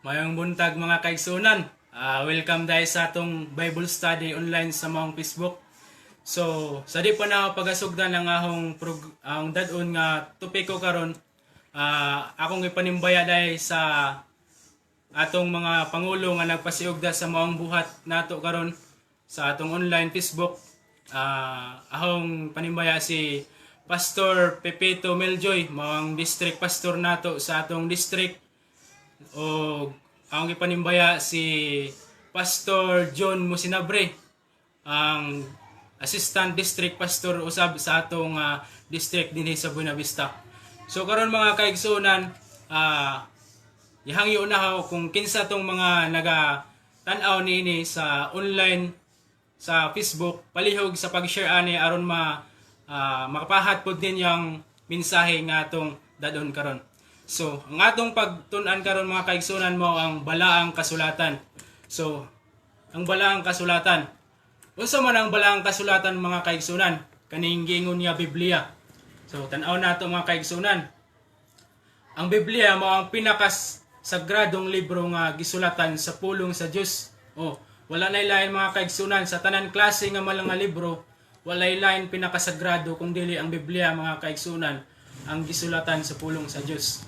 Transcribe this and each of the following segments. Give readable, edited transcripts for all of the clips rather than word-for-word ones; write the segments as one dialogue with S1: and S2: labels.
S1: Maayong buntag, mga kaigsunan. Welcome dahil sa atong Bible study online sa maong Facebook. So, sa di pa na ako pagasugdan ang ahong dad-on nga topiko karon, akong ipanimbaya dahil sa atong mga pangulo nga nagpasiugda sa maong buhat nato karon sa atong online Facebook. Ahong panimbaya si Pastor Pepito Meljoy, maong district pastor nato sa atong district, o ang ipanimbaya si Pastor John Musinabre, ang assistant district pastor usab sa atong district dinhi sa Buena Vista. So karon, mga kaigsuonan, ihangyo na ako kung kinsa tong mga naga tan-aw niini sa online sa Facebook, palihog sa pag-share ani aron ma makapahat pod ninyo ang mensahe nga atong dad-on karon. So, ang atong pagtun-an karon, mga kaigsunan, mo ang balaang kasulatan. So, ang balaang kasulatan. Unsa man ang balaang kasulatan, mga kaigsunan? Kaning giingon nga Biblia. So, tan-aw nato, mga kaigsunan. Ang Biblia mo ang pinakas sagradong libro nga gisulatan sa pulong sa Dios. Oh, wala na lain, mga kaigsunan, sa tanan klase nga mga libro, walay lain pinakasagrado kung dili ang Biblia, mga kaigsunan, ang gisulatan sa pulong sa Dios.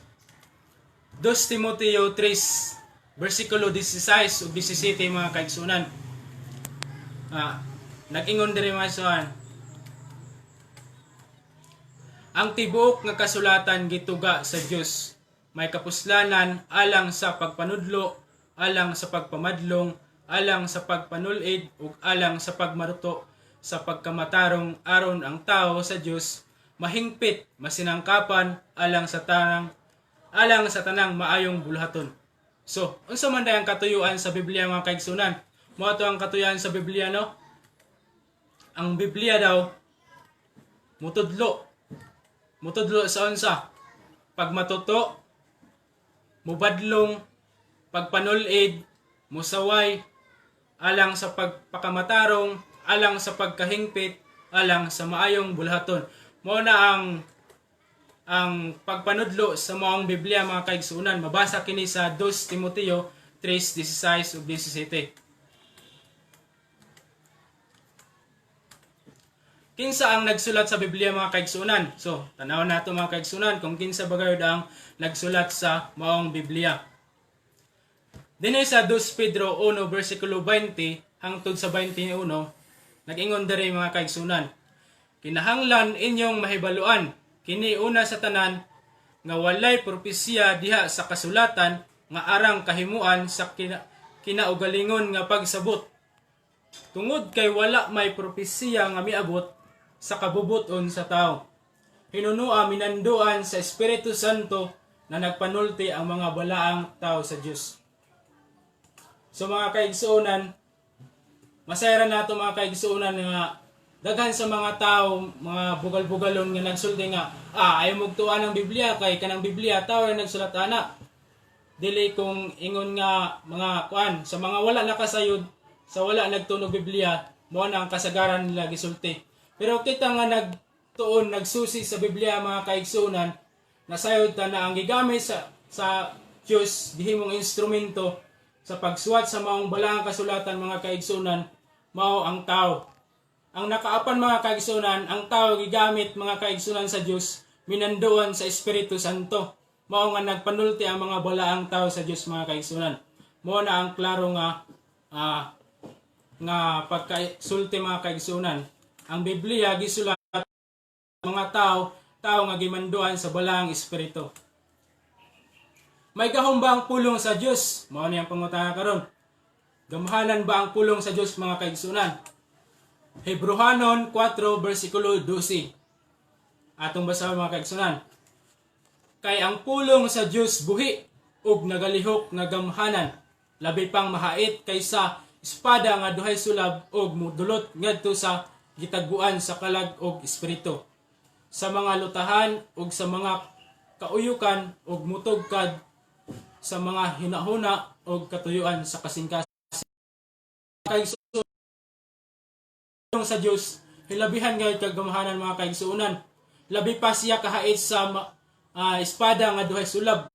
S1: 2 Timoteo 3 versikulo 16 ug 17, mga kaigsunan. Nag-ingon diri, mga kaigsunan. Ang tibuok nga kasulatan gituga sa Dios, may kapuslanan alang sa pagpanudlo, alang sa pagpamadlong, alang sa pagpanulid ug alang sa pagmaruto sa pagkamatarong, aron ang tao sa Dios mahingpit, masinangkapan alang sa tanang maayong buluhaton. So, unsa man day ang katuyuan sa Biblia, mga kaigsunan? Mao to ang katuyuan sa Biblia, no? Ang Biblia daw mutudlo. Mutudlo sa unsa? Pagmatuto, mubadlong, pagpanulid, musaway, alang sa pagpakamatarong, alang sa pagkahingpit, alang sa maayong buluhaton. Mao na ang pagpanudlo sa maong Biblia, mga kaigsunan. Mabasa kini sa 2 Timoteo 3:16 ug 17. Kinsa ang nagsulat sa Biblia, mga kaigsunan? So, tanaw nato, mga kaigsunan, kung kinsa ba gayud ang nagsulat sa maong Biblia. Dinhi sa 2 Pedro 1 versikulo 20 hangtod sa 21, nag-ingon diri, mga kaigsunan. Kinahanglan inyong mahibaluan kini una sa tanan, nga walay propesiya diha sa kasulatan nga arang kahimuan sa kinaugalingon nga pagsabot. Tungod kay wala may propesiya nga miabot sa kabubuton sa tao. Hinunua minanduan sa Espiritu Santo na nagpanulti ang mga balaang tao sa Dios. So mga kaigsuonan, masayran nato, mga kaigsuonan, nga daghan sa mga tao, mga bugal-bugalon nga nagsulti nga, ayaw mog tuan ang Biblia kay kanang Biblia tao ang nagsulat ana. Dili kung ingon nga mga kuan sa mga wala nakasayod, sa wala nagtunog Biblia, mo na ang kasagaran nila gisulti. Pero kita nga nagtuon, nagsusi sa Biblia, mga kaigsunan, nasayod ta na ang gigamit sa Dios gihimong instrumento sa pagsuwat sa maong balaang kasulatan, mga kaigsunan, mao ang tao. Ang nakaapan, mga kaigsunan, ang tao gigamit, mga kaigsunan, sa Dios minanduan sa Espiritu Santo. Mao nga nagpanulti ang mga balaang tao sa Dios, mga kaigsunan. Mao na ang klaro nga pagkasulti, mga kaigsunan. Ang Biblia gisulat mga tao, tao nga gimanduan sa balaang espiritu. May gahom ba ang pulong sa Dios? Mao ni ang pangutana karon. Gamhanan ba ang pulong sa Dios, mga kaigsunan? Hebrohanon 4 versikulo 12. Atong basahon, mga kaigsunan. Kay ang pulong sa Dios buhi ug nagalihok nga gamhanan, labi pang mahait kaysa espada nga duhay sulab, ug mudulot ngadto sa gitaguan sa kalag ug espiritu, sa mga lutahan ug sa mga kauyukan, ug mutugkad sa mga hinahuna ug katuyuan sa kasingkasing. Kaigsuonan, sa Dios hilabihan gayud kagamhanan, mga kaigsuonan. Labi pa siya kahait sa espada nga duhay sulab.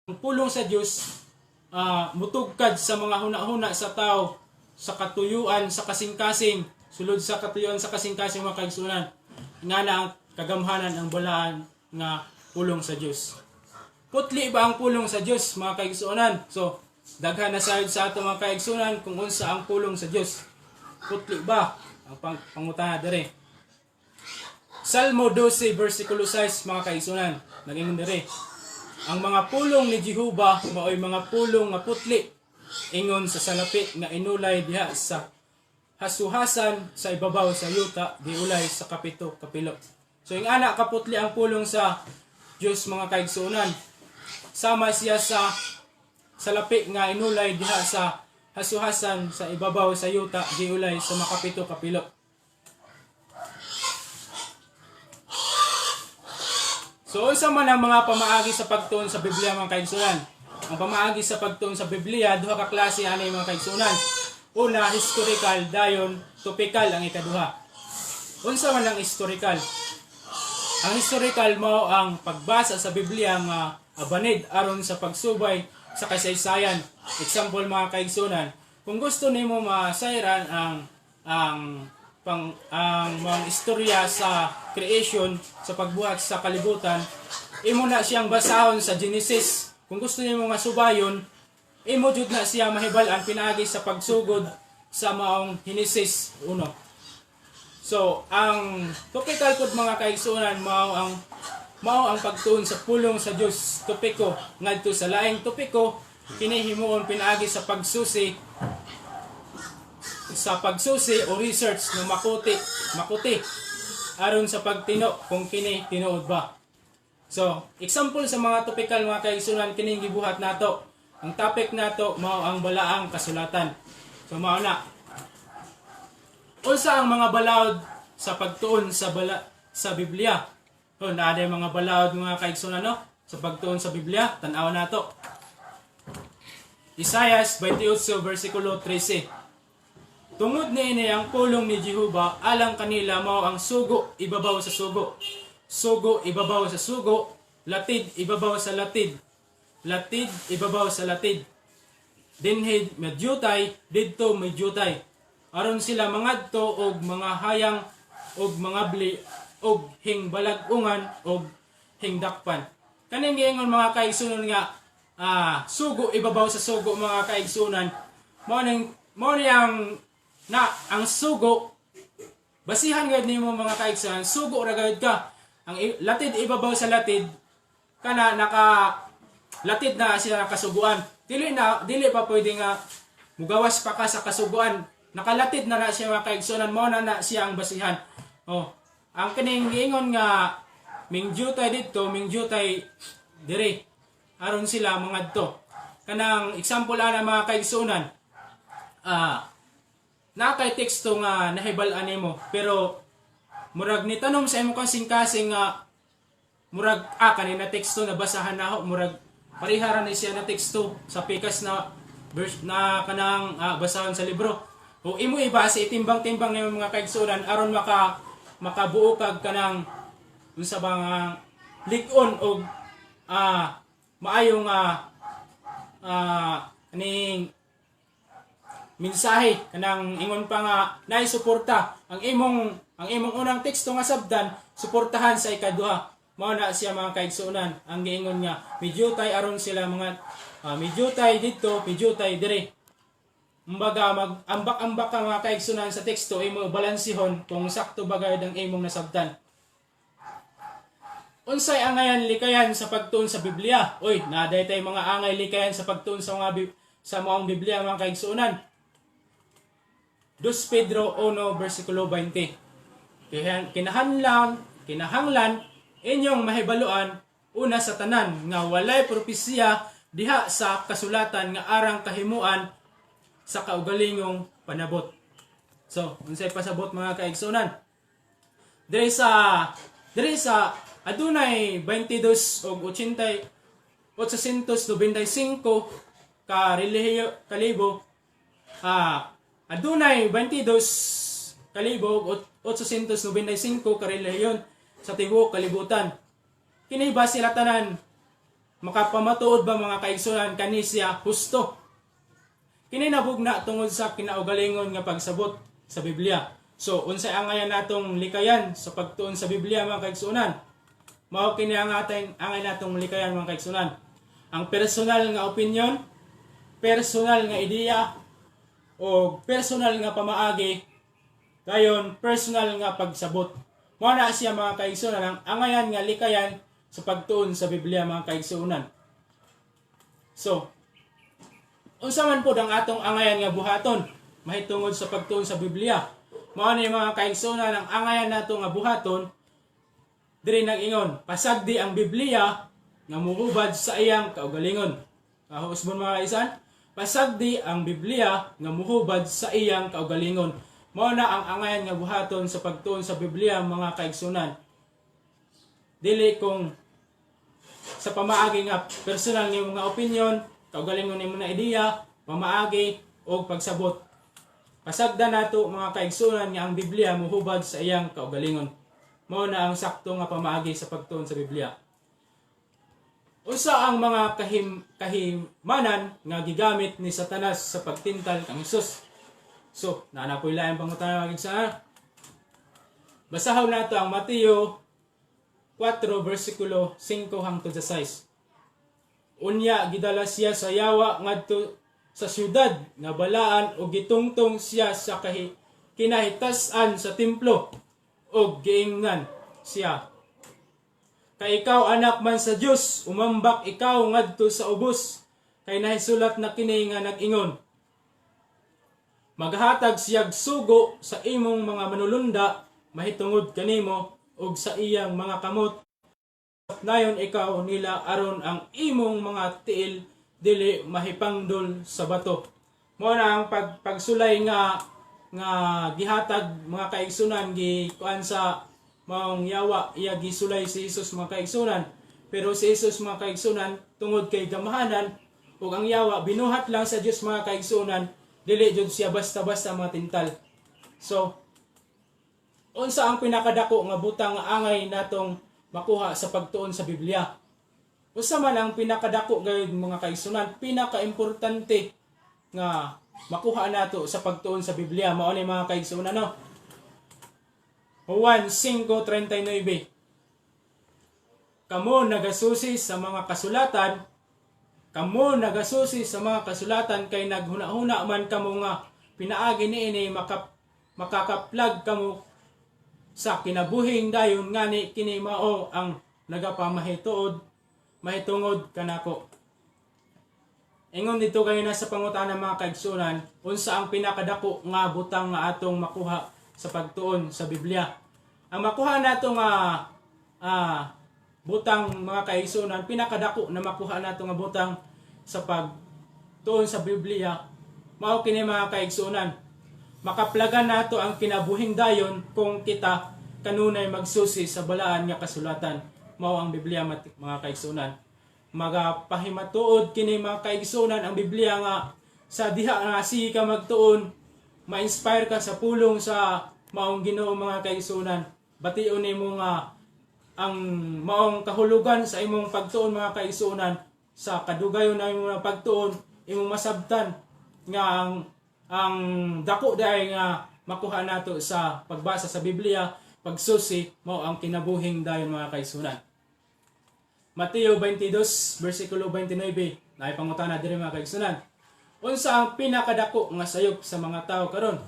S1: Ang pulong sa Dios mutugkad sa mga huna-huna sa tao sa katuyuan sa kasing-kasing, sulod sa katuyuan sa kasing-kasing, mga kaigsunan. Nga na ang kagamhanan ang balaan nga pulong sa Dios. Putli ba ang pulong sa Dios, mga kaigsunan? So daghan na sayod sa ato, mga kaigsunan, kung unsa ang pulong sa Dios. Putli ba ang pangutana dire? Salmo 12 versikulo 6, mga kaigsunan, nag-ingon dire: "Ang mga pulong ni Jehova maoy mga pulong nga putli, ingon sa salapi nga inulay diha sa hasuhasan sa ibabaw sa yuta, giulay sa kapito kapilo." So ing ana kaputli ang pulong sa Dios, mga kaigsuonan. Sama siya sa salapi nga inulay diha sa hasuhasan sa ibabaw sa yuta, giulay sa makapito kapilo. So unsa man ang mga pamaagi sa pagtuon sa Biblia, mga kaigsuonan? Ang pamaagi sa pagtuon sa Biblia, duha ka klase ani, mga kaigsuonan. Una, historical, dayon topical ang ikaduha. Unsa man ang historical? Ang historical mao ang pagbasa sa Biblia nga abanid aron sa pagsubay sa kasaysayan. Example, mga kaigsunan, kung gusto nimo masayran ang pang ang mga istorya sa creation, sa pagbuhat sa kalibutan, imo na siyang basahon sa Genesis. Kung gusto nimo nga subayon, imo jud na siya mahibal-an pinaagi sa pagsugod sa maong Genesis 1. So, ang topical pod, mga kaigsuonan, mao ang pagtuon sa pulong sa Dios topiko ngadto sa laing topiko. Kini himuon pinaagi sa pagsusi o research nga makuti makuti aron sa pagtino kung kini tinuod ba. So, example sa mga topical, mga kaigsuonan, kining gibuhat nato. Ang topic nato mao ang balaang kasulatan. So mao na. Unsa ang mga balaod sa pagtuon sa Biblia? So, naa mga balaod, mga kaigsuonan, no? Sa pagtuon sa Biblia, tan-aw nato. Isayas 28 versikulo 13. "Tungod niini ang pulong ni Jehova alang kanila mao ang sugo ibabaw sa sugo. Sugo ibabaw sa sugo, latid ibabaw sa latid, latid ibabaw sa latid. Dinhi madyutay, didto madyutay. Aron sila mangadto og mga hayang og mga bli og hingbalag-ungan og hingdakpan." Kaning giingon, mga kaigsunan, nga sugo ibabaw sa sugo, mga kaigsunan, mao ni ang na ang sugo, basihan gayud nimo, mga kaigsunan, sugo ra gayud ka. Ang latid ibabaw sa latid, kana naka latid na sila kasuguan. Dili pa pwede nga mugawas pa ka sa kasuguan. Nakalatid na na siya, mga kaigsunan, mao na na siya ang basihan. Oh, ang kining giingon nga mingyutay didto, mingyutay dire aron sila mangadto. Kanang example ana, mga kaigsunan, naa kay teksto nga nahibal-an nimo, pero murag ni tanom sa imong kasing-kasing nga murag kanina teksto nabasahan na ako, murag pareha ra ni siya na teksto sa pikas na verse na kanang basahon sa libro. O imo ibase, itimbang-timbang nimo, mga kaigsuonan, aron makabuo kag kanang unsa ba nga lig-on og maayo nga kaning mensahe, kanang ingon pa nga naay suporta ang imong unang teksto nga sabdan, suportahan sa ikaduha. Mao na siya, mga kaigsuonan, ang giingon nga midyutay aron sila mga midyutay didto, midyutay dire. Kumbaga mag ambak-ambak ka, mga kaigsuonan, sa teksto, imo balansihon kung sakto ba gayud ang imong nasabtan. Unsay angayan likayan sa pagtuon sa Biblia? Uy, naa diay tay mga angay likayan sa pagtuon sa maong Biblia, mga kaigsuonan. 2 Pedro 1 versikulo 20. "Kinahanglan inyong mahibaluan una sa tanan nga walay propesiya diha sa kasulatan nga arang kahimuan sa kaugalingong panabot." So, unsay pasabot, mga kaigsuonan? Diri sa adunay 22 og 80 895 ka relihiyo kalibo, adunay 22 kalibo ug 895 ka relihiyon sa tibuok kalibutan. Kini ba sila tanan Makapamatuod ba, mga kaigsunan, kani siya husto? Kini nabugna tungod sa kinaugalingon nga pagsabot sa Biblia. So, unsay angayan natong likayan sa pagtuon sa Biblia, mga kaigsunan? Mao kini ang ating angay natong likayan, mga kaigsunan. Ang personal nga opinion, personal nga ideya, o personal nga pamaagi, dayon personal nga pagsabot. Mao na siya, mga kaigsunan, ang angayan nga likayan sa pagtuon sa Biblia, mga kaigsunan. So, unsa man pod ang atong angayan nga buhaton mahitungod sa pagtuon sa Biblia? Mao ni, mga kaigsunan, ang angayan nato nga buhaton diri nag-ingon, pasagdi ang Biblia nga muhubad sa iyang kaugalingon. Kahuusbon, mga kaisan, pasagdi ang Biblia nga muhubad sa iyang kaugalingon. Mao na ang angayan nga buhaton sa pagtuon sa Biblia, mga kaigsunan. Dili kung sa pamaagi nga personal nga mga opinion, kaugalingon nimo na ideya, pamaagi o pagsabot. Pasagda nato, mga kaigsunan, nga ang Biblia muhubad sa iyang kaugalingon. Mao na ang sakto nga pamaagi sa pagtuon sa Biblia. Unsa ang mga kahimanan nga gigamit ni Satanas sa pagtintal kang Hesus? So, naa na po'y laing pangutana, mga kaigsunan. Basahon nato ang Mateo 4 versikulo 5 hangtod sa 6. Unya gidala siya sa yawa ngadto sa syudad nga balaan ug gitungtong siya sa kinahitas-an sa templo ug giingnan siya, "Kay ikaw anak man sa Dios, umambak ikaw ngadto sa ubos, kay nahisulat na kini nga nag-ingon, 'Maghatag siyag sugo sa imong mga manulunda mahitungod kanimo, ug sa iyang mga kamot nayon ikaw nila aron ang imong mga tiil dili mahipangdol sa bato.'" Mao na ang pagsulay nga nga gihatag, mga kaigsunan, gi kuan sa maong yawa, iya gisulay si Jesus, mga kaigsunan. Pero si Jesus, mga kaigsunan, tungod kay gamahanan ug ang yawa binuhat lang sa Dios, mga kaigsunan, dili jud siya basta-basta matintal. So, unsa ang pinakadako nga butang nga angay natong makuha sa pagtuon sa Biblia? Unsa man ang pinakadako gayud, mga kaigsunan, pinakaimportante nga makuha nato sa pagtuon sa Biblia? Mao ni, mga kaigsunan, no. Juan 5:39. "Kamo nagasusi sa mga kasulatan, kamo nagasusi sa mga kasulatan kay naghuna-huna man kamo nga pinaagi niini makakaplag kamo sa kinabuhing dayon, ngani kini mao ang nagapamahituod mahitungod kanako." Ingon dito kayo na sa pangutana, mga kaigsunan, unsa ang pinakadako nga butang nga atong makuha sa pagtuon sa Biblia? Ang makuha nato nga butang, mga kaigsunan, pinakadako na makuha nato nga butang sa pagtuon sa Biblia, mao kini, mga kaigsunan. Makaplagan nato ang kinabuhing dayon kung kita kanunay magsusi sa balaan nga kasulatan. Mao ang Biblia, mga kaigsunan. Magapahimatuod kini, mga kaigsunan, ang Biblia nga sa diha nga sige ka magtuon, ma-inspire ka sa pulong sa maong Ginoo, mga kaigsunan. Bation nimo nga ang maong kahulugan sa imong pagtuon, mga kaigsunan, sa kadugayon na imong pagtuon, imong masabtan nga ang dako dai nga makuha nato sa pagbasa sa Biblia, pagsusi, mao ang kinabuhing dayon, mga kaigsunan. Mateo 22 versikulo 29. Naay pangutana diri, mga kaigsunan. Unsa ang pinakadako nga sayop sa mga tao karon?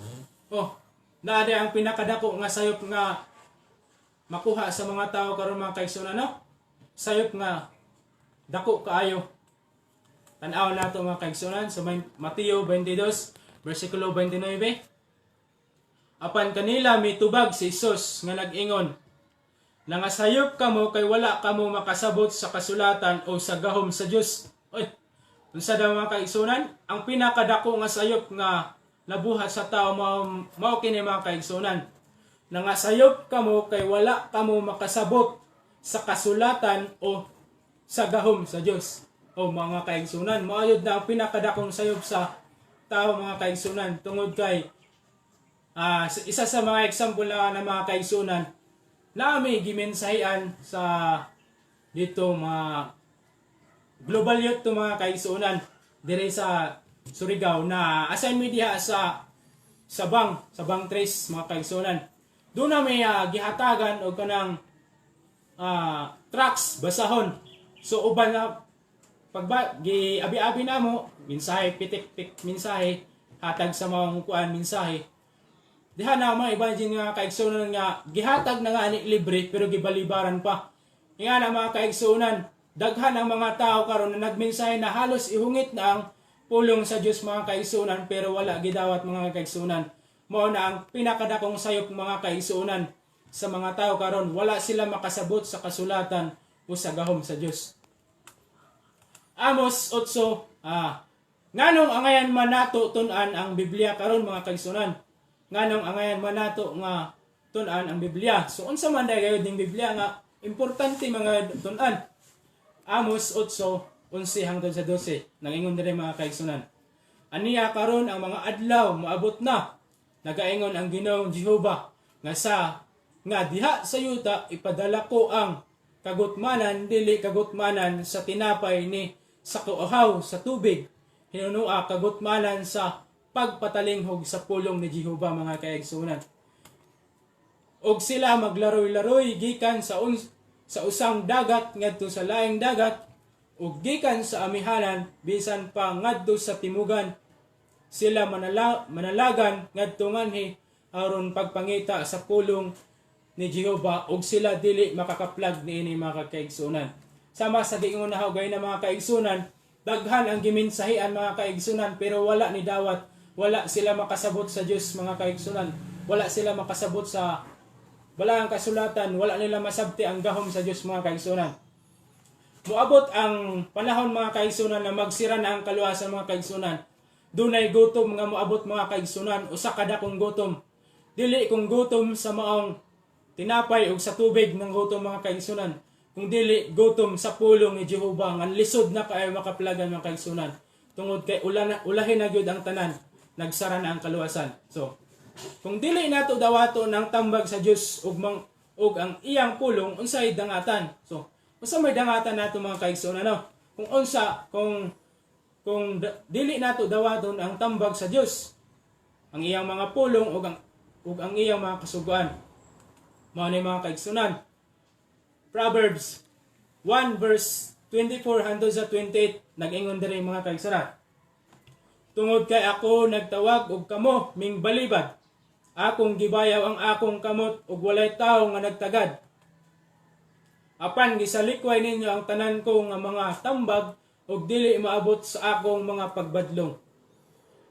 S1: Oh, naa ang pinakadako nga sayop nga makuha sa mga tao karon, mga kaigsunan, no? Sayop nga dako kaayo. Tan-aw nato, mga kaigsunan, sa Mateo 22 versikulo 29. Apan kanila mitubag si Jesus nga nag-ingon, "Nangasayop kamo kay wala kamo makasabot sa kasulatan o sa gahom sa Dios." Oy, unsa daw, mga kaigsunan? Ang pinakadako nga sayop nga nabuhat sa tao mao kini, mga kaigsunan. "Nangasayop kamo kay wala kamo makasabot sa kasulatan o sa gahom sa Dios." O mga kaigsunan, mao na ang pinakadakong sayop sa tao, mga kaigsunan, tungod kay isa sa mga example na mga kaigsunan na may gimensahian sa dito mga Global Youth to, mga kaigsuonan, dire sa Surigao. Na assign mi diha sa Sabang Tres, mga kaigsuonan. Doon na may gihatagan og kanang tracts basahon. So uban na pagba gi abi-abi namo mensahe, pitik-pik mensahe, hatag sa mga kuan mensahe diha na. Mga imagine nga, kaigsuonan, nga gihatag na nga ani libre pero gibalibaran pa. Nga na, mga kaigsuonan, daghan ang mga tao karon na nagmensahe na halos ihungit na ang pulong sa Dios, mga kaigsuonan, pero wala gidawat, mga kaigsuonan. Mao na ang pinakadakong sayop, mga kaigsuonan, sa mga tao karon, wala sila makasabot sa kasulatan o sa gahom sa Dios. Amos 8, nganong angayan man nato tun-an ang Biblia karon, mga kaigsuonan? Nganong angayan man nato nga tun-an ang Biblia? So unsa man day gayud ning Biblia nga importante mga tun-an? Amos 8:11 hangtod sa 12. Nangingon diri, mga kaigsuonan. "Aniya karon ang mga adlaw moabot na, nagaingon ang Ginoong Jehova, nga sa nga diha sa yuta ipadala ko ang kagutmanan, dili kagutmanan sa tinapay ni sa kauhaw sa tubig, hinunua kagutmanan sa pagpatalinghog sa pulong ni Jehova," mga kaigsuonan. "Og sila maglaroy-laroy gikan sa usang dagat ngadto sa laing dagat ug gikan sa amihanan bisan pa ngadto sa timugan. Sila manalagan ngadto nganhi aron pagpangita sa pulong ni Jehova ug sila dili makakaplag niini," mga kaigsuonan. Sama sa giingon na gay na, mga kaigsuonan, daghan ang gimensahian, mga kaigsuonan, pero wala ni dawat, wala sila makasabot sa Dios, mga kaigsuonan. Wala sila makasabot sa balaang kasulatan, wala nila masabti ang gahom sa Dios, mga kaigsuonan. Moabot ang panahon, mga kaigsuonan, na magsira na ang kaluwasan, mga kaigsuonan. Dunay gutom nga moabot, mga kaigsuonan, usa ka dakong gutom. Dili kung gutom sa maong tinapay ug sa tubig ng gutom, mga kaigsuonan, kung dili gutom sa pulong ni Jehova nga lisod na kaayo makaplagan, mga kaigsuonan. Tungod kay ulahin na gyud ang tanan, nagsara na ang kaluwasan. So, kung dili nato dawato ng tambag sa Dios ug ang iyang pulong, unsay dangatan? So, unsa may dangatan nato, mga kaigsuonan, no? Kung unsa kung dili nato dawaton ang tambag sa Dios, ang iyang mga pulong ug ang iyang mga kasuguan. Mao ni, mga kaigsuonan. Proverbs 1 verse 24 hangtod sa 28, nag-ingon diri, mga kaigsuonan. "Tungod kay ako nagtawag og kamo ming balibad. Akong gibayaw ang akong kamot ug walay tawo nga nagtagad. Apan gisalikway ninyo ang tanan ko nga mga tambag ug dili maabot sa akong mga pagbadlong.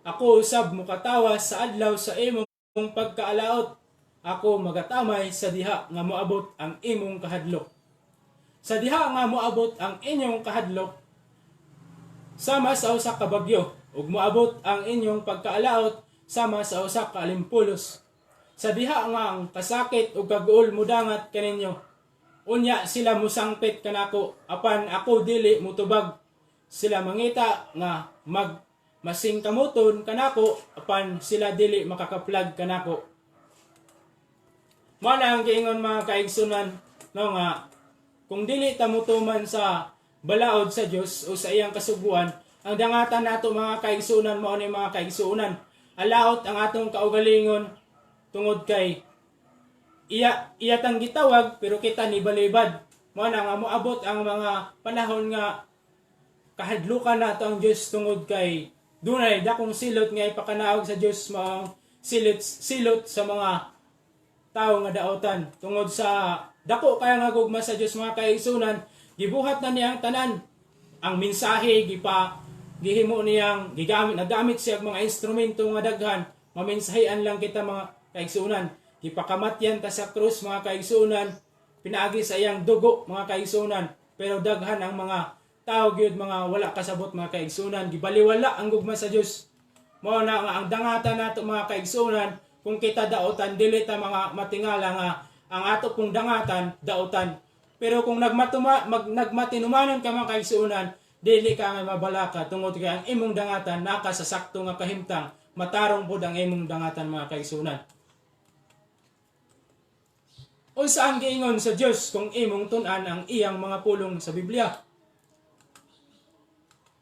S1: Ako usab mokatawa sa adlaw sa imong pagkaalaot. Ako magatamay sa diha nga moabot ang imong kahadlok. Sa diha nga moabot ang inyong kahadlok sama sa usa ka bagyo, ug moabot ang inyong pagkaalaot sama sa usa ka alimpulos. Sa diha nga ang kasakit ug kaguol mudangat kaninyo. Unya sila musangpit kanako, apan ako dili mutubag. Sila mangita nga mag masingkamoton kanako, apan sila dili makakaplag kanako." Mao na ang giingon, mga kaigsunan, no, nga kung dili ta motuman sa balaod sa Dios o sa iyang kasuguan, ang dangatan nato, mga kaigsunan, mao ni, mga kaigsunan, alaot ang atong kaugalingon tungod kay iya iya tang gitawag pero kita ni balibad. Mao na nga moabot ang mga panahon nga kahadlukan nato ang Dios tungod kay dunay dakong silot nga ipakanaog sa Dios, maong silot silot sa mga tao nga daotan. Tungod sa dako kaya nga gugma sa Dios, mga kaigsunan, gibuhat na niya ang tanan, ang mensahe gihimo niyang gigamit, nagamit siya og mga instrumento nga daghan, mamensahian lang kita, mga kaigsunan. Gipakamatyan ta sa krus, mga kaigsunan, pinaagi sa iyang dugo, mga kaigsunan, pero daghan ang mga tao gyud mga wala kasabot, mga kaigsunan, gibaliwala ang gugma sa Dios. Mao na nga ang dangatan nato, mga kaigsunan, kung kita daotan, dili ta mga matingala nga ang ato pong dangatan daotan. Pero kung nagmatinumanon ka, mga kaigsuonan, dili ka nga mabalaka tungod kay ang imong dangatan naka sa sakto nga kahimtang, matarong pud ang imong dangatan, mga kaigsuonan. Unsa ang giingon sa Dios kung imong tun-an ang iyang mga pulong sa Biblia?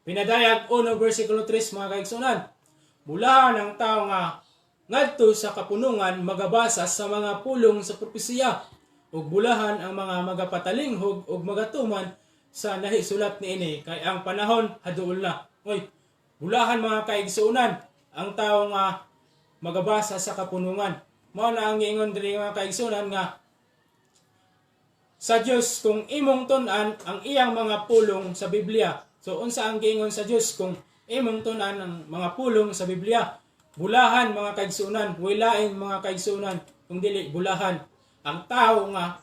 S1: Pinadayag 1 versikulo 3, mga kaigsunan. Bulahan ang tao nga ngadto sa kapunungan magabasa sa mga pulong sa propesiya, ug bulahan ang mga magapatalinghog ug magatuman sa nahisulat niini, kay ang panahon haduol na. Oy, bulahan, mga kaigsunan, ang tao nga magabasa sa kapunungan. Mao na ang giingon diri, mga kaigsunan, nga sa Dios kung imong tun-an ang iyang mga pulong sa Biblia. So unsa ang giingon sa Dios kung imong tun-an ang mga pulong sa Biblia? Bulahan, mga kaigsunan, walain, mga kaigsunan, kung dili bulahan ang tao nga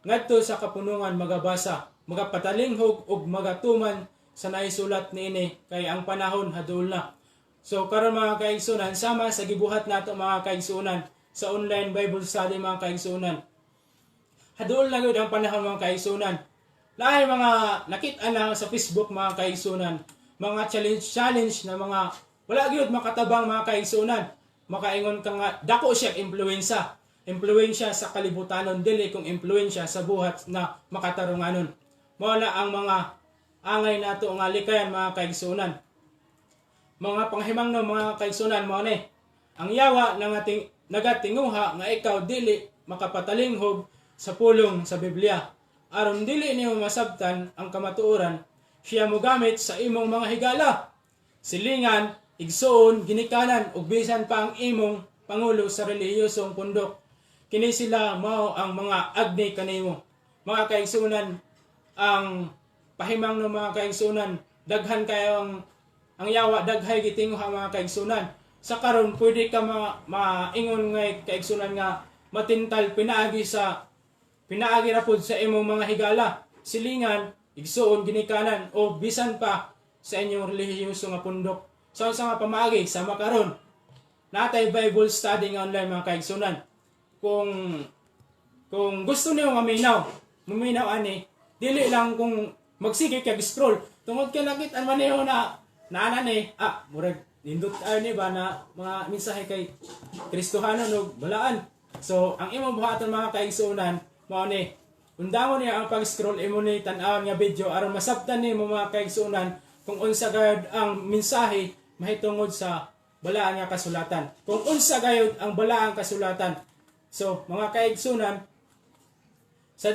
S1: ngadto sa kapunungan magabasa, magapatalinghog ug magatuman sa naisulat niini, kay ang panahon haduol na. So karon, mga kaigsunan, sama sa gibuhat nato, mga kaigsunan, sa online Bible study, mga kaigsunan, haduol na gyud ang panahon, mga kaigsunan. Naay mga nakita na sa Facebook, mga kaigsunan, mga challenge challenge na mga wala gyud makatabang, mga kaigsunan. Makaingon ka nga dako siya impluwensya. Impluwensya sa kalibutanon, dili kung impluwensya sa buhat na makatarunganon. Mao na ang mga angay nato nga likayan, mga kaigsunan. Mga panghimangno, mga kaigsunan, mao ni. Ang yawa nga nagatinguha nga ikaw dili makapatalinghog sa pulong sa Biblia. Aron dili nimo masabtan ang kamatuoran, siya mogamit sa imong mga higala, silingan, igsuon, ginikanan ug bisan pa ang imong pangulo sa relihiyosong pundok. Kini sila mao ang mga agni kanimo. Mga kaigsunan, ang pahimangno, mga kaigsunan, daghan kayo ang yawa, daghay gitinguha, mga kaigsunan. Sa karon pwede ka maingon nga, kaigsunan, nga matintal pinaagi ra pud sa imong mga higala, silingan, igsuon, ginikanan o bisan pa sa inyong relihiyoso nga pundok. Sa unsa nga pamaagi, sama karon natay Bible study nga online, mga kaigsunan. Kung gusto niyo nga minaw, muminaw ani, dili lang kung magsige kag scroll tungod kay nakit-an man niyo na naana ni murag nindot ayo ni ba na mga mensahe kay Kristohanon ug balaan. So ang imong buhaton, mga kaigsuonan, mao ni undangon niya ang pag-scroll, imo ni tan-awon nga video aron masabtan nimo, mga kaigsuonan, kung unsa gayud ang mensahe mahitungod sa balaan nga kasulatan. Kung unsa gayud ang balaang kasulatan. So mga kaigsunan, sa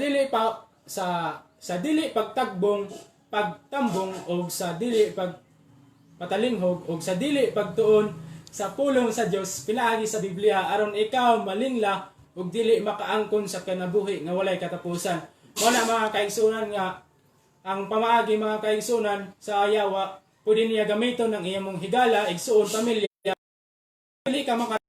S1: dili pagtagbong, pagtambong og sa dili pag patalinghog og sa dili pagtuon sa pulong sa Dios pinaagi sa Biblia, aron ikaw malingla ug dili makaangkon sa kinabuhi nga walay katapusan. Mao na, mga kaigsunan, nga ang pamaagi, mga kaigsunan, sa yawa, pwede niya gamiton ang iyang higala, igsuon, pamilya, dili ka maka